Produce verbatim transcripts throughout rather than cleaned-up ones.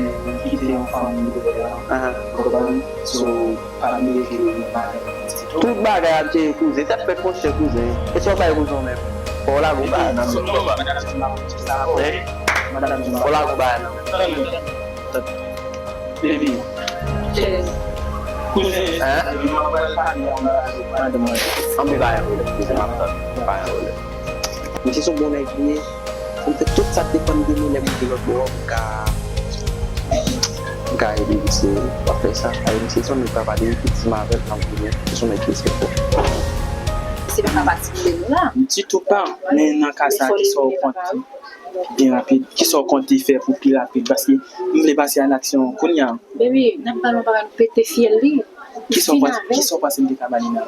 mwen kite yon fanmi dèyè. Ou konprann? So, pa bliye ke madanm mwen se tou. Tout bagay ap jere kouzen. Tèt frèt monchè kouzen. E sa w bay kouzen w menm? Fò w lage w bay nan men. Madanm Zuma, madanm Zuma, fò w lage w bay nan men. Baby. Kouzen. Hein? Anbe pa yon pwoblèm, kouzen, m ap tann. Pa yon pwoblèm. Misye se yon bon nèg li ye. M fè tout sa k depann de mwen lè m rive lòt bò, m ka, m ka ede misye. W ap fè sa, kay misye se yon nèg pa pale, epi di m avè l, m ap vini. Se yon nèg ki respekte. Se pa ka patipile nou la. Ditou pa, men nan ka sa, kisa w konte? Byen rapid. Kisa w konte fè pou pi rapid? Paske m vle pase a laksyon kounye a. Baby, n ap ba l yon bagay, nou pete fyèl li. Kisa w panse, kisa w panse m te ka ba li menm?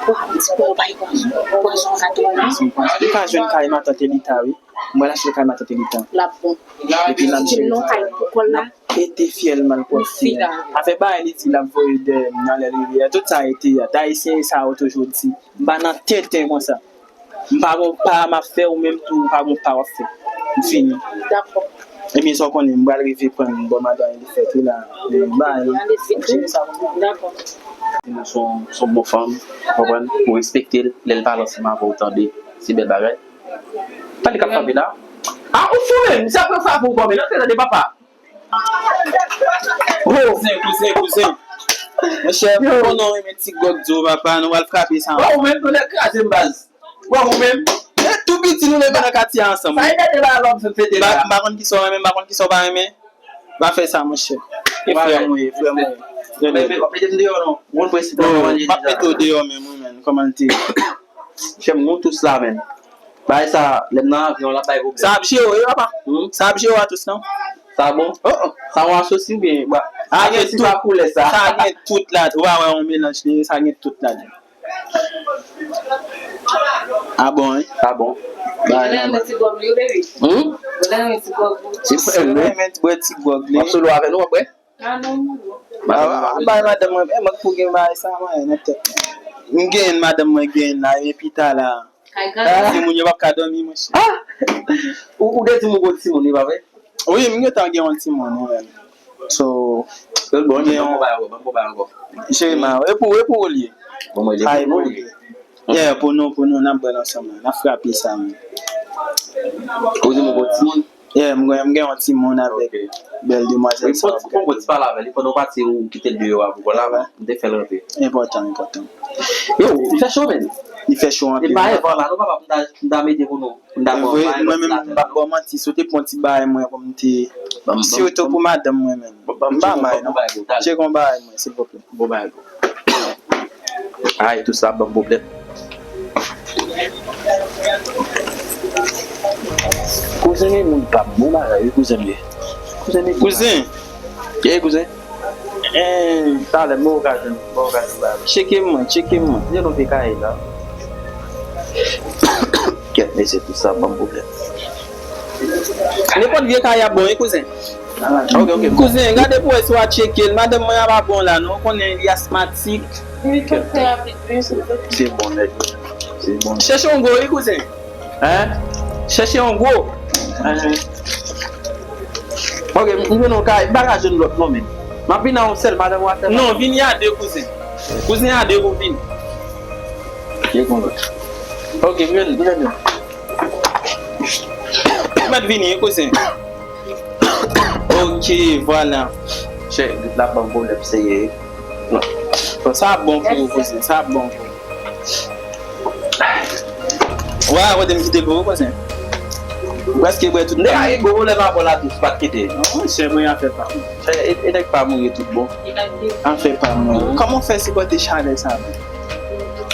Wa, m di pou w bay pwazon, pwazon gato a. Li pa jwenn kay matant Elita, wi. M pral achte kay matant Elita. L ap bon. Epi l ap jere. Kite l nan kay pou kò l la. Pete fyèl malpwòpte. Afè bagay li di l ap voye dèyè m nan lè l rive a. Tout sa rete a. Ayisyen sa yo toujou di. M pa nan tenten konsa. M pa gon pa m ap fè, ou menm tou ou pa gon pa w ap fè. M fini. Dakò. Ebyen sa w konnen, m pral rive pran bò madanm li fèt wi la. Men bay non. Ap jere sa pou mwen. Dakò. Se yon, se yon bon fanm, ou konprann? Ou respekte l, lè l pale ansanm avè w, tande. Se bèl bagay. Tande k ap frape la. A, ou fou menm, se ap frape ou kòm nan tèt de papa. Kouzen, kouzen, kouzen. Monchè, m konnen w renmen ti gòk di w papa, nou pral frape sa. Bon, ou menm, nou lè kraze m baz. Bon, ou menm. E tou piti nou leve nan katye a ansanm. Sa e tèt la lòm fè fete la. M pa konn kisa w renmen, m pa konn kisa w pa renmen. Pa fè sa, monchè. E frè mwen, e frè mwen. Mete m deyò non. Moun prensip la, kòman li ye deja? M ap mete w deyò menm, wi, menn. Kòman l te ye? Chè m, gon tous la, menn. Bagay sa, lè m nan avyon, l ap bay pwoblèm. Sa ap jere w, wi, papa. Hmm? Sa ap jere w a tous, non? Sa bon? Oh, oh. Sa yon asosi oubyen? Ba, asosi pa koulè sa. Sa gen tout la. Ou pa wè yon melanj li ye, sa gen tout la. Ah bon, wi? Sa bon. Mwen renmen ti gwòg li, baby. Hmm? Mwen renmen ti gwòg li. Si w renmen bwè ti gwòg li. M ap solo avè nou, w ap bwè? Ah non, non, non. Bay madanm mwen, e mwen k pou gen bagay sa, mwen, nan tèt mwen. M genyen madanm mwen genyen la, epi ta la. Timoun yo p ap ka dòmi, monchè. Ah! Ou, ou te di m ou gon timoun, li pa vre? Wi, m gentan gen yon timoun, wi, menm. So, bon, m gen yon. Bon, bay ankò, bon, bay ankò. Cheri, ma, e pou, e pou ou li ye. Bon, mwen, li pou nou li ye. Yeah, pou nou, pou nou, n ap bwè l ansanm la. N ap frape sa, menm. Ou di m ou gon timoun? Yeah, m gen, m gen yon timoun avèk bèl demwazèl sa. Wi, fò ti pale avè li pandan w pati, ou kite l deyò a pou kò la, m te fè l rantre. Enpòtan, enpòtan. Yo, li fè cho, menn. Li fè cho anpil. E pa evan la, non, papa, m ta, m ta mete pou nou. M ta pran. Mwen menm, m p ap ba w manti, si w te pran ti bagay mwen pou m te, sitou pou madanm mwen menm. M pa may, non. Tcheke yon bagay mwen, silvouplè. Bon bagay. Ay, tout sa ban m pwoblèm. Kouzen, men moun pa bon bagay, wi, kouzen m ye. Kouzen, men. Kouzen. Ye, kouzen. Eh, talè, mwen okazyon, mwen okazyon ba. Tcheke mwen, tcheke mwen. Yo, nou te kaye la. Kèt, mesye, tout sa ban m pwoblèm. Nenpòt vye kay ap bon, wi, kouzen. Ok, ok. Kouzen, gade pou wè si w a tcheke l. Madanm mwen an pa bon la, non. Ou konnen li asmatik. Wi, tout fè rapid, wi, silvouplè. Se bon, nèg. Se bon. Chèche yon gwo, wi, kouzen. Hein? Chèche yon gwo. Hein? Ok, m vin nan kay, m pa ka jwenn lòt non, men. M ap vin nan yon sèl, madanm ou atè. Non, vini a de, kouzen. Kouzen, a de pou vini. Ye kon lòt. Ok, m jwenn, m jwenn. Ou mèt vini, wi, kouzen. Ok, vwala. Chè, grip la ban m pwoblèm serye. Non. Sa ap bon pou ou, kouzen, sa ap bon pou ou. Wè, kote m kite l pou ou, kouzen. Ou prèske bwè tout. Nèg a gen gwo pwoblèm avè w la tou, pa t kite. Non, monchè, mwen afè pa m. Chè, e, e nèg pa mouri tout bon. Afè pa m, non. Kòman w fè sipòte chalè sa, menm?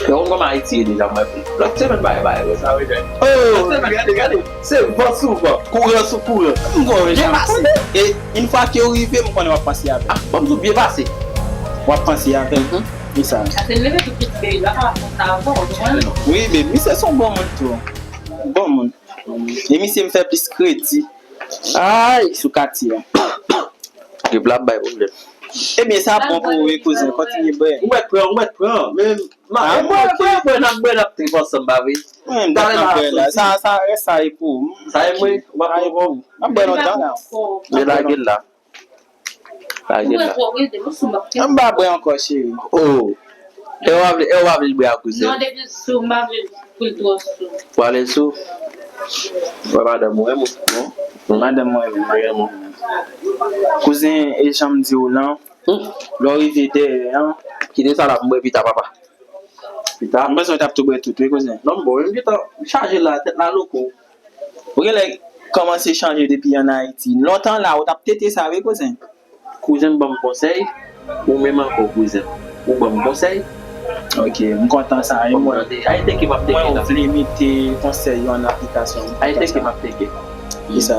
Yo, ou konn kòman Ayiti ye deja, mwen. Lòt semèn, bay, bay, wè sa, wè, gade. Oh! Lòt semèn, gade, gade. Se van sou van, kouran sou kouran. M gon byen pase. E yon fwa ke w rive, m konnen w ap panse avè m. Ah, ban m di w byen pase. W ap panse avè m. Mhm. Wi, sa. Sa se leve tout pitit peyi la, pa konn sa ankò, ou konprann? Wi, men misye se yon bon moun tou. Bon moun. E misye m fè plis kredi. Ay, sou katye a. Grip la ap bay pwoblèm. Ebyen, sa bon pou ou, wi, kouzen. Kontinye bwè. Ou mèt pran, ou mèt pran. Men, ma, ah, bwè, ok. Bwè, bwè, n ap bwè, n ap trip ansanm, pa vre? Wi, m t ap nan bwè la. Sa, sa, rès sa e pou ou. Sa e mwen, w ap pran pou ou. M ap bwè lontan la. Men lage l la. Lage l la. M pa bwè ankò, cheri. Oh. E w pa vle, e w pa vle l bwè a kouzen? Non, depi sou, m pa vle pou l twò sou. Pwale sou. Wè madanm ou renmen w, non? Madanm mwen renmen, madanm mwen renmen. Kouzen, e jan m di w lan, hmm, lè w rive dèyè an. Kite sa la pou mwen pita, papa. Pita. M panse w t ap tou bwè tout, wi, kouzen. Non, m bon, m gentan chaje la, tèt la loko. Ou genlè kòmanse chanje depi ann Ayiti. Lontan la, ou t ap tete sa, wi, kouzen. Kouzen m ban m konsèy, ou menm ankò kouzen, ou ban m konsèy. Ok, m kontan sa, e mwen, mwen ou vle mete konsèy yo an aplikasyon. Ay teke m ap teke. E sa,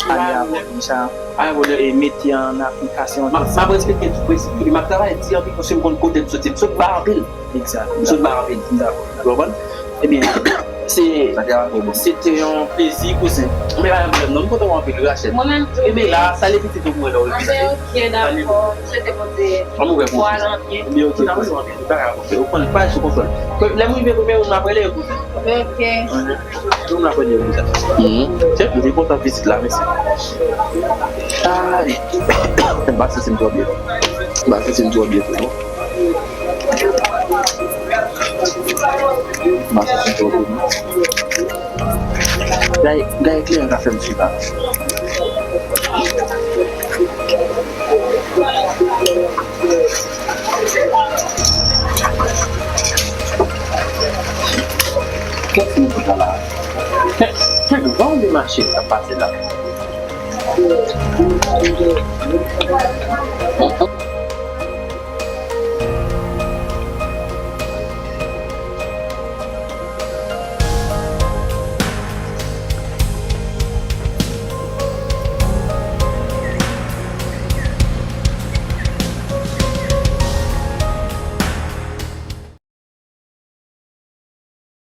ale avèk li sa, e mete an aplikasyon. M ap respekte tout prensip yo, e m ap travay di anpil paske m konn kote m soti. M sot ba anpil. Egzak. M sot ba anpil. Dakò. Ou konprann? Ebyen, se, se te yon plezi, kouzen. Men pa gen pwoblèm, non. M kontan wè w anpil, Rachel. Mwen menm tou. Ebyen, la, salye pitit ou pou mwen, lè w rive. Anben, ok, dakò. M swete Bondye pou w al anbyen. Ebyen, ok, kouzen. Anben, ok, kouzen. Ou konn, pa sou kontwòl. Lè m rive, premye moun m ap rele, kouzen. Ok. Anben, premye moun m ap rele, kouzen. Mhm. Se, m te kontan vizit la, mèsi. Ay. M pa santi m twò byen. M pa santi m twò byen tou, non. Gay, gay, kleren ka fè m fè pa. Kèk moun kontan la. Kèk, kèk van de mache k ap pase la.